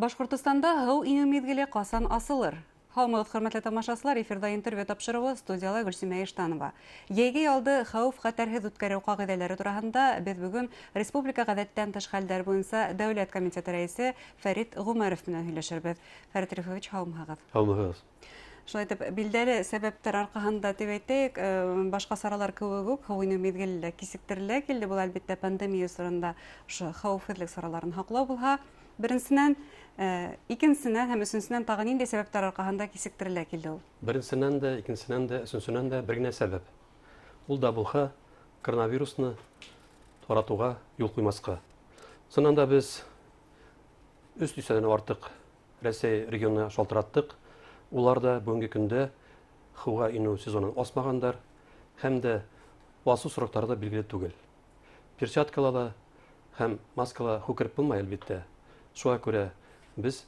Башҡортостанда һыу инеү миҙгеле ҡасан асылыр? Һаумыһығыҙ, хөрмәтле тамашасылар, эфирҙа интервью тапшырыуы, студияла Гөлсимә Иштанова. Йәйге ялды хәүеф-хәтәрһеҙ үткәреү ҡағиҙәләре тураһында беҙ бөгөн республика ғәҙәттән тыш хәлдәр буйынса дәүләт комитеты рәйесе Фәрит Ғүмәров менән һөйләшербеҙ. Фәрит Рифович, һаумыһығыҙ. Һаумыһығыҙ. Шулай итеп, билдәле сәбәптәр арҡаһында тип әйтәйек, башҡа саралар кеүек үк һыу инеү миҙгеле лә кисектерелә килде. Был, әлбиттә, пандемия осоронда ошо хәүефһеҙлек сараларын һаҡлау булһа, беренсенән, икенсенән һәм өсөнсөнән тағы ниндәй сәбәптәр арҡаһында кисектерелә килде ул? Беренсенән дә, икенсенән дә, өсөнсөнән дә бер генә сәбәп. Ул да булһа, коронавирусны таратуға юл ҡуймаҫҡа. Сыннан да без өс дистәдән артыҡ Рәсәй регионына шалтыраттык. Улар да бүгенге көндә һыуға инү сезонын асмагандар һәм дә басу сроклары да билгеле түгел. Перчаткала да һәм маскала һу кереп булмай, әлбиттә. Шуңа күрә без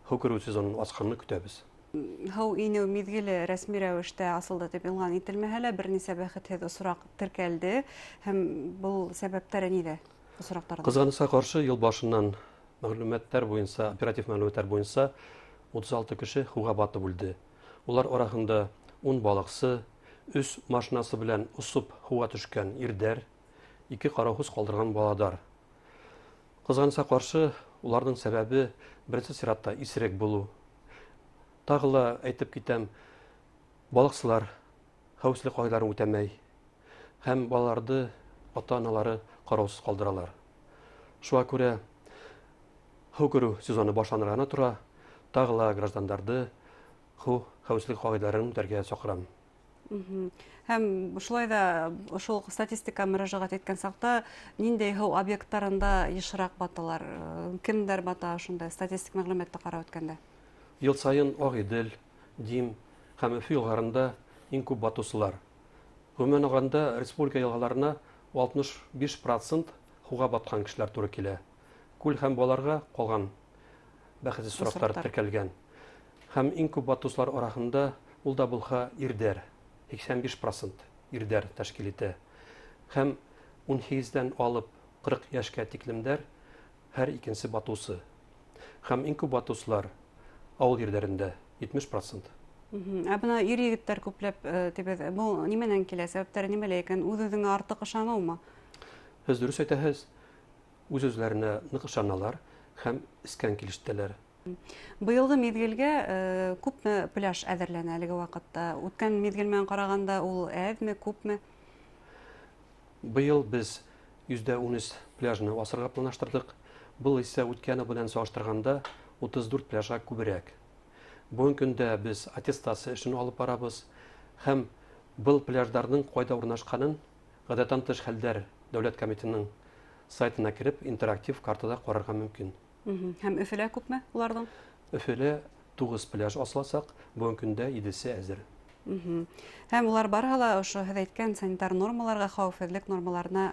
һу керү сезонын ачканны көтәбез. Һыу инеү миҙгеле рәсми рәүештә асылды тип иғлан ителмәһә лә, бер нисә бәхетһеҙ осраҡ теркәлде. Һәм был сәбәптәре ниҙә осраҡтарҙың? Кызганычка каршы, ел башыннан мәгълүматлар буенча, оператив мәгълүматлар буенча 36 кеше һуга батып үлде. Улар араһында 10 балыксы, 3 машинасы белән осып һуга төшкән ирдәр, 2 караусыз калдырган баладар. Кызганычка каршы, уларның сәбәбе беренче чиратта исерек булу. Тагы ла әйтеп китәм, балыксылар хәвефсезлек кагыйдәләрен үтәмәй һәм балаларды ата-аналары караусыз калдыралар. Шуңа күрә һу керү сезоны башланырга гына тора, тагы ла гражданнарды һу хәвефсезлек кагыйдәләрен үтәргә чакырам. Һәм шулай да шул ук статистика мөрәжәғәт иткән саҡта ниндәй һыу объекттарында йышыраҡ баталар, кемдәр бата, шундай статистик мәғлүмәтте ҡарап үткәндә? Ел саен Агыйдел, Дим һәм Өфө елгаларында иң күп батучылар. Гомумән алганда, республика елгаларына 65 процент һуга баткан кешеләр туры килә. Күл һәм буаларга калган бәхетсез очраклар теркәлгән. Һәм иң күп батучылар арасында ул да булһа ирдәр, 85 процент ирдәр тәшкил итә. Һәм 18-дән алып 40 яшькә тиклемдәр һәр икенче батучы. Һәм иң күп батучылар авыл җирләрендә, 70 процент. Ә бына ир-егетләр күпләп тибез. Бу нимәнән килә? Сәбәптәре нимәлә икән? Үҙ-үҙеңә артыҡ ышаныумы? Һеҙ дөрөҫ әйтәһез. Үз-үзләренә нык ышаналар һәм эскән килештәләр. Быйылғы миҙгелгә күпме пляж әҙерләнә әлеге ваҡытта? Үткән миҙгел менән ҡарағанда ул әҙме, күпме? Быел без 13% пляжны асырга планлаштырдык. Был исә үткән ел белән чагыштырганда 34 пляжга күбрәк. Бүгенге көндә без аттестация эшен алып барабыз һәм был пляжларның кайда урнашканын Гадәттән тыш хәлләр дәүләт комитетының сайтына кереп интерактив картада карарга мөмкин. Һәм Өфөлә күпме уларның? Өфөлә 9 пляж асылачак, бүгенге көндә 7-се әзер. Һәм улар барыһы ла ошо һеҙ әйткән санитар нормаларға, хәүефһеҙлек нормаларына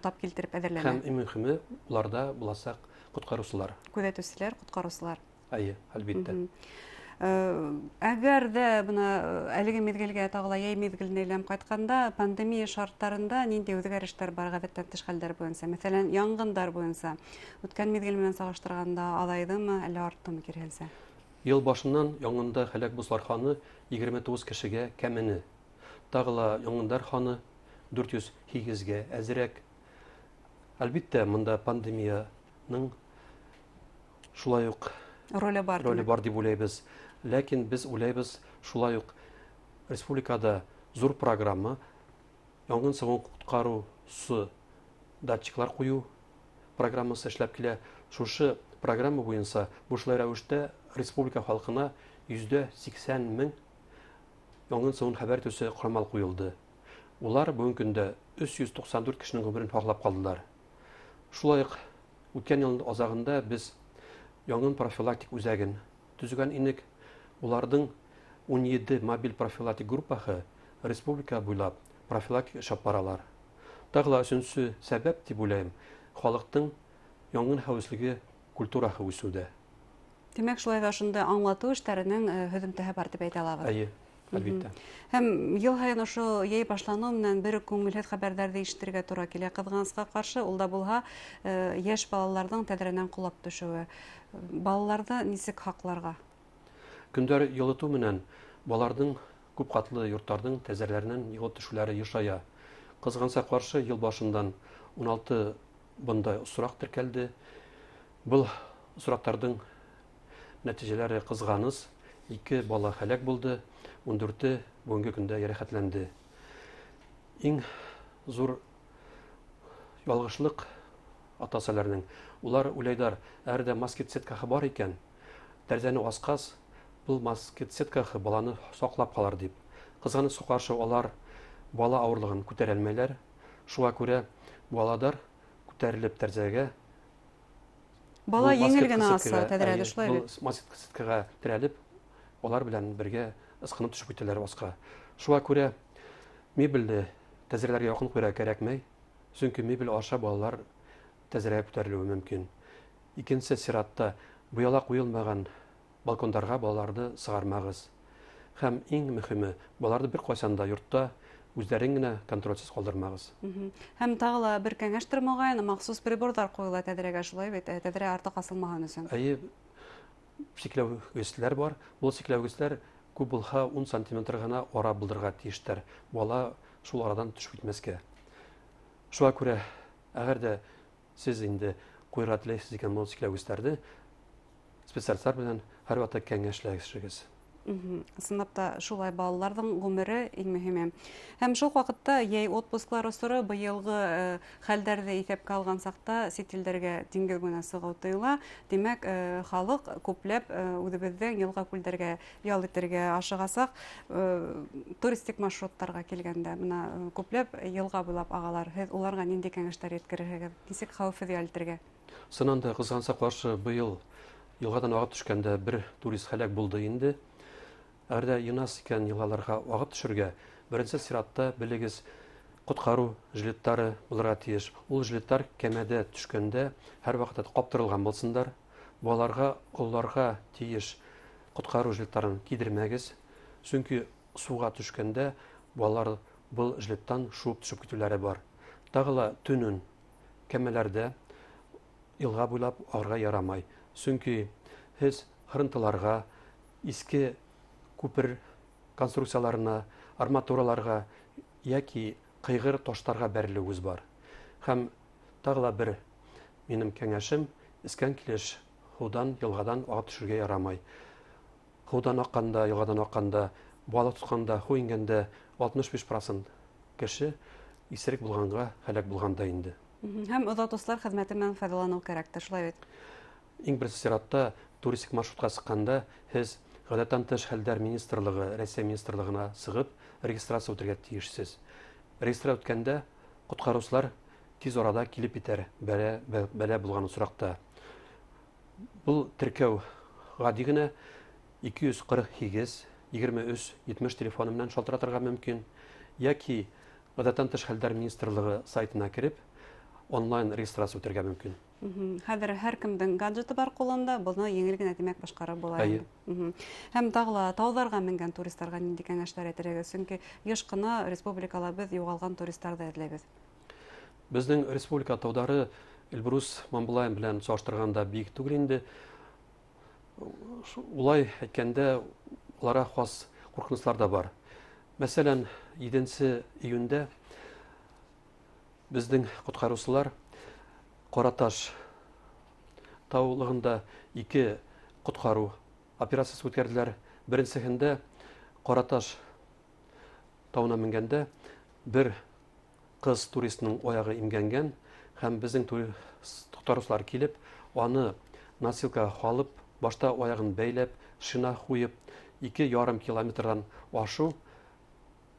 тап килтереп әҙерләнә. Һәм иң мөһиме, уларда буласаҡ ҡотҡарыусылар. Күҙәтеүселәр, ҡотҡарыусылар. Әйе, әлбиттә. Әгәр дә бына әлеге миҙгелгә тағы ла йәй миҙгеленә әйләнеп ҡайтҡанда, пандемия шарттарында ниндәй үҙгәрештәр бар ғәҙәттән тыш хәлдәр буйынса, мәҫәлән, яңғындар буйынса, үткән миҙгел менән сағыштырғанда аҙайҙымы, әллә арттымы, киреһенсә? Ел башыннан янгында һәлак булучылар һаны 29 кешегә кәмене. Тагы ла янгындар һаны 408 гә әзрәк. Әлбиттә, монда пандемиянең шулай ук роле бар, роле бар дип уйлайбыз. Ләкин без уйлайбыз, шулай ук республикада зур программа янгын соңын коткаручы датчиклар кую программасы эшләп килә. Шушы программа буенча бушлай рәвештә республика халкына 80% мең янгын соңын хәбәр итүче корамал куелды. Улар бүгенге көндә 394 кешенең гомерен һаклап калдылар. Шулай ук үткән елның азагында без янгын профилактик үзәген төзегән инек. Уларның 17 мобиль профилактик группаһы республика буйлап профилактик эш алып баралар. Тагы ла өченче сәбәп дип уйлайым, халыктың янгын хәвефсезлеге культураһы үсүдә. Димәк, шулай да шундай аңлатыу эштәренең һөҙөмтәһе бар дип әйтә алабыҙ. Әйе, әлбиттә. Һәм ел һайын ошо йәй башланыу менән бер үк күңелһеҙ хәбәрҙәрҙе ишетергә тура килә. Ҡыҙғанысҡа ҡаршы, ул да булһа, йәш балаларҙың тәҙрәнән ҡолап төшөүе. Балаларҙы нисек һаҡларға? Көндәр йылытыу менән балаларҙың күп ҡатлы йорттарҙың тәҙрәләренән йығылып төшөүләре йышая. Ҡыҙғанса ҡаршы, йыл башынан 16 бындай осраҡ теркәлде. Был осраҡтарҙың нәтижәләре ҡыҙғаныс. 2 бала һәләк булды, 14-е бөгөнгө көндә йәрәхәтләнде. Иң ҙур ялғышлыҡ ата-әсәләренең. Улар уйлайҙар, әгәр ҙә москит сеткаһы бар икән, тәрҙәне асҡас, был москит сеткаһы баланы саҡлап ҡалар тип. Ҡыҙғанысҡа ҡаршы, улар бала ауырлығын күтәрә алмайҙар. Шуға күрә балалар күтәрелеп тәрҙәгә Бала еңел генә аса тәҙрәне, шулай бит? Москит сеткаға терәлеп, улар белән бергә ысҡынып төшөп китәләр асҡа. Шуға күрә мебелде тәҙрәләргә яҡын ҡуйырға кәрәкмәй, сөнки мебель аша балалар тәҙрәгә күтәрелеүе мөмкин. Икенсе сиратта быяла ҡуйылмаған балкондарға балаларҙы сығармағыҙ. Һәм иң мөһиме, балаларҙы бер ҡасан да йортта үҙҙәрен генә контролсыз ҡалдырмағыҙ. Һәм тағы ла бер кәңәштер моғайын, махсус приборҙар ҡуйыла тәҙрәгә, шулай бит, тәҙрә артыҡ асылмаһын өсөн. Эйе, сикләүгесләр бар. Был сикләүгесләр күп булһа 10 сантиметр ғына ара булдырырға тейештәр. Бала шул арадан төшөп китмәҫкә. Шуға күрә, әгәр ҙә сез инде ҡуйырға теләйһегеҙ икән был сикләүгестәрҙе, специалисттар менән һәр ваҡытта кәңәшләшегеҙ. Ысынлап та шулай, балаларҙың ғүмере иң мөһиме. Һәм шул ваҡытта йәй отпусклар осоро быйылғы хәлдәрҙе иҫәпкә алған саҡта сит илдәргә диңгеҙ буйына сығыу тыйыла. Тимәк, халыҡ күпләп үҙебеҙҙең йылға-күлдәргә ял итергә ашығасаҡ. Туристик маршруттарға килгәндә, бына күпләп йылға буйлап ағалар. Һеҙ уларға ниндәй кәңәштәр еткерерһегеҙ? Нисек хәүефһеҙ ял итергә? Сынан да, ҡыҙғанса ҡаршы, быйыл йылғадан ағып төшкәндә бер турист һәләк булды инде. Әгәр ҙә йынас икән йылғаларға ағып төшөргә, беренсе сиратта белегеҙ, ҡотҡарыу жилеттары булырға тейеш. Ул жилеттар кәмәдә төшкәндә һәр ваҡытта ҡаптырылған булсындар. Балаларға, ололарға тейеш ҡотҡарыу жилеттарын кейҙермәгеҙ. Сөнки суға төшкәндә балалар был жилеттан шыуып төшөп китеүләре бар. Тағы ла төнөн кәмәләрҙә йылға буйлап ағырға ярамай. Сөнки һеҙ һырынтыларға, иҫке күпер конструкцияларына, арматураларға йәки ҡыйғыр таштарға бәрелеүегеҙ бар. Һәм тағы ла бер минең кәңәшем, эскән килеш һыуҙан, йылғаҙан ағып төшөргә ярамай. Һыуҙан аҡҡанда, йылғаҙан аҡҡанда, балыҡ тотҡанда, һыу ингәндә 65% кеше иҫерек булғанға һәләк булғанда инде. Һәм оҙатыусылар хеҙмәте менән файҙаланыу кәрәктер, шулай бит? Иң беренсе сиратта туристик маршрутҡа сыҡҡанда һеҙ Ғәҙәттән тыш хәлдәр министрлығы, Рәсәй министрлығына сығып регистрация үтергә тейешсез. Регистрация үткәндә ҡотҡарыусылар тиҙ арала килеп етәр, бәлә булған осраҡта. Был теркәү ғади генә 248 23 70 телефоны менән шалтыратырға мөмкин, йәки Ғәҙәттән тыш хәлдәр министрлығы сайтына кереп онлайн регистрация үтергә мөмкин. Хәҙер һәр кемдең гаджеты бар ҡулында, быны еңел генә тимәк башҡарып була. Һәм тағы ла тауҙарға менгән туристарға ниндәй кәңәштәр әйтерһегеҙ? Сөнки йыш ҡына республикала беҙ юғалған туристарҙы эҙләйбеҙ. Беҙҙең республика тауҙары Эльбрус, Мамблай белән сағыштырғанда бейек түгел инде. Улай әйткәндә, уларға хас ҡурҡыныслар ҙа бар. Мәҫәлән, 7 июндә беҙҙең ҡотҡарыусылар Ҡараташ таулығында 2 ҡотҡарыу операциясы үткәрҙеләр. Беренсеһендә Ҡараташ тауына менгәндә бер ҡыҙ туристының аяғы имгәнгән һәм беҙҙең ҡотҡарыусылар килеп, аны носилкаға һалып, башта аяғын бәйләп, шина ҡуйып, ике ярым километрҙан ашыу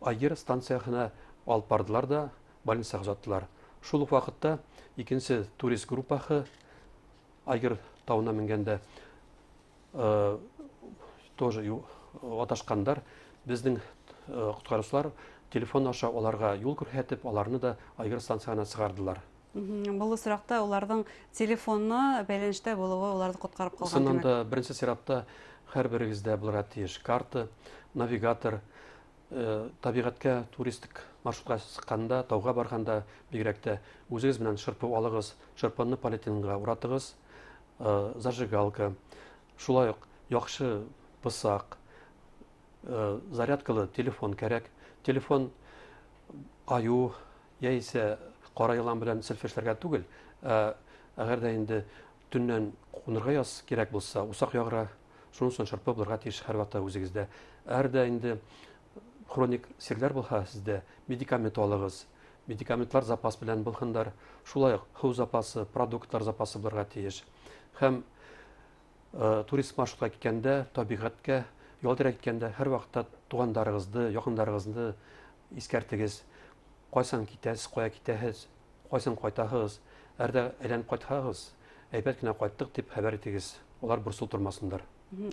Айгир станцияһына алып барҙылар ҙа больницаға оҙаттылар. Шул уҡ ваҡытта икенсе турист группаһы Айгир тауына менгәндә тоже аташҡандар. Беҙҙең ҡотҡарыусылар телефон аша уларға юл күрһәтеп, уларны да Айгир станцияһына сығарҙылар. Был осраҡта уларҙың телефоны бәйләнештә булыуы уларҙы ҡотҡарып ҡалған, Ысыннан тимәк. да, беренсе сиратта һәр берегеҙҙә булырға тейеш карта, навигатор, тәбиғәткә туристик маршрутҡа сыҡҡанда, тауға барғанда бигерәк тә үҙегеҙ менән шырпы алығыҙ, шырпыны полиэтиленға уратығыҙ. Зажигалка, шулай уҡ яҡшы пысаҡ, зарядкалы телефон кәрәк. Телефон аю яисә ҡара йылан белән селфи эшләргә түгел, ә әгәр ҙә инде төннән ҡунырға яз кирәк булса, усаҡ яғырға, шуның өсөн шырпы булырға тейеш һәр ваҡытта үҙегеҙҙә. Әгәр ҙә инде хроник сирләр булһа һеҙҙә, медикамент алығыҙ. Медикаментлар запас белән булһындар. Шулай уҡ һыу запасы, продуктлар запасы булырға тейеш. Һәм турист маршрутҡа киткәндә, табиғәткә ял итергә киткәндә һәр ваҡытта туғандарығыҙҙы, яҡындарығыҙҙы иҫкәртегеҙ. Ҡайсан китәһегеҙ, ҡая китәһегеҙ, ҡайсан ҡайтаһығыҙ. Әгәр ҙә әйләнеп ҡайтһағыҙ, әйбәт кенә ҡайттыҡ тип хәбәр итегеҙ. Улар борсолоп тормаһындар.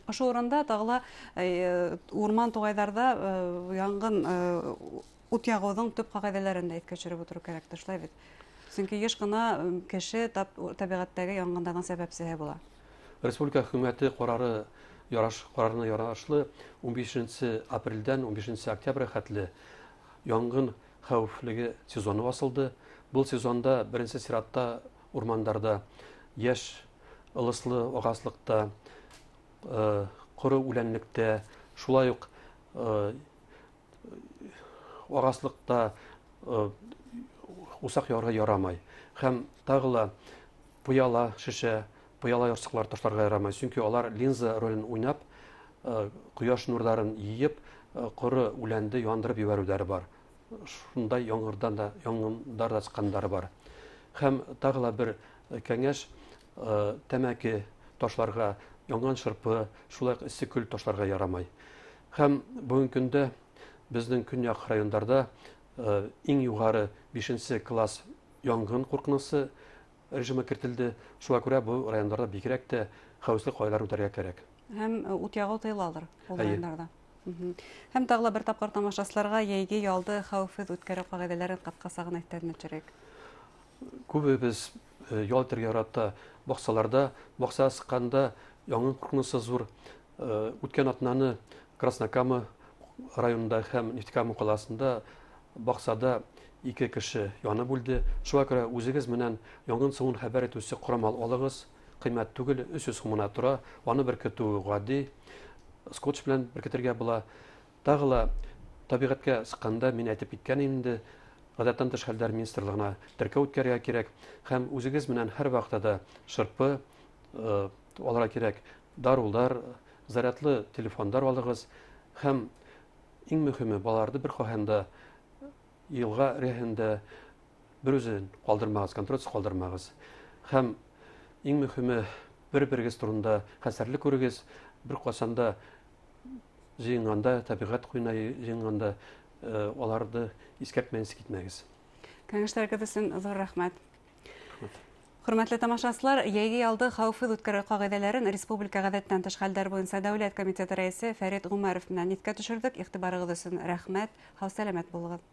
Ошо урында тағы ла урман туғайҙарҙа янғын ут яғыуҙың төп ҡағиҙәләрен дә иҫкә төшөрөп ултырыу кәрәктер, шулай бит? Сөнки йыш ҡына кеше тәбиғәттәге янғындарҙың сәбәпсеһе була. Республика хөкүмәте ҡарары ҡарарына ярашлы 15 апрелдән 15 октябргә хәтле яңғын хәүефлеге сезоны асылды. Был сезонда беренсе сиратта урмандарҙа йәш ылыслы ағаслыҡта, ҡоро үләнлектә, шулай уҡ ағаслыҡта усаҡ яғырға ярамай. Һәм тағы ла пыяла шешә, пыяла ярсыҡлар ташларға ярамай, сөнки улар линза ролен уйнап, ҡояш нурҙарын йыйып, ҡоро үләнде яндырып ебәреүҙәре бар. Шундай яңғырҙан да яңғындар да сыҡҡандары бар. Һәм тағы ла бер кәңәш, тәмәке ташларға, янған шырпы, шулай уҡ эҫе көл ташларға ярамай. Һәм бөгөнгө көндә беҙҙең көньяҡ райондарҙа иң юғары 5-нсе класс яңғын ҡурҡынысы режимы кертелде. Шуға күрә был райондарҙа бигерәк тә хәүефле ҡағиҙәләр үтәргә кәрәк. Һәм ут яғыу тыйылалыр ул райондарҙа. Һәм тағы ла бер тапҡыр тамашасыларға йәйге ялды хәүефһеҙ үткәреү ҡағиҙәләрен ҡыҫҡаса ғына иҫтәренә төшөрәйек. Күбебеҙ ял итергә ярата баҡсаларҙа, баҡса сыҡҡанда яңғын ҡурҡынысы ҙур. Үткән атнаны Краснокама районында һәм Нефтекама ҡалаһында баҡсада 2 кеше янып үлде. Шуға күрә үҙегеҙ менән яңғын сығыуын хәбәр итеүсе ҡорамал алығыҙ. Ҡиммәт түгел, 300 һум ғына тора. Аны беркетеү ғади, скотч белән беркетергә була. Тағы ла тәбиғәткә сыҡҡанда мин әйтеп киткән инде, ғәҙәттән тыш хәлдәр министрлығына теркәү үткәрергә кәрәк. Һәм үҙегеҙ менән һәр ваҡытта да шырпы алырға кәрәк, дарыуҙар, зарядлы телефондар алығыҙ. Һәм иң мөһиме, балаларҙы бер ҡайһан да йылға эргәһендә бер үҙен ҡалдырмағыҙ, контрольсеҙ ҡалдырмағыҙ. Һәм иң мөһиме, бер-берегеҙ турында хәстәрлек күрегеҙ. Бер ҡасан да йыйынғанда, тәбиғәт ҡуйына йыйынғанда, уларҙы иҫкәртмәйенсә китмәгеҙ. Кәңәштәрегеҙ өсөн ҙур рәхмәт. Рәхмәт. Хөрмәтле тамашасылар, йәйге ялды хәүефһеҙ үткәреү ҡағиҙәләрен Республика ғәҙәттән тыш хәлдәр буйынса Дәүләт комитеты рәйесе Фәрит Ғүмәров менән иҫкә төшөрҙөк. Иғтибарығыҙ өсөн рәхмәт. Һау-сәләмәт булығыҙ.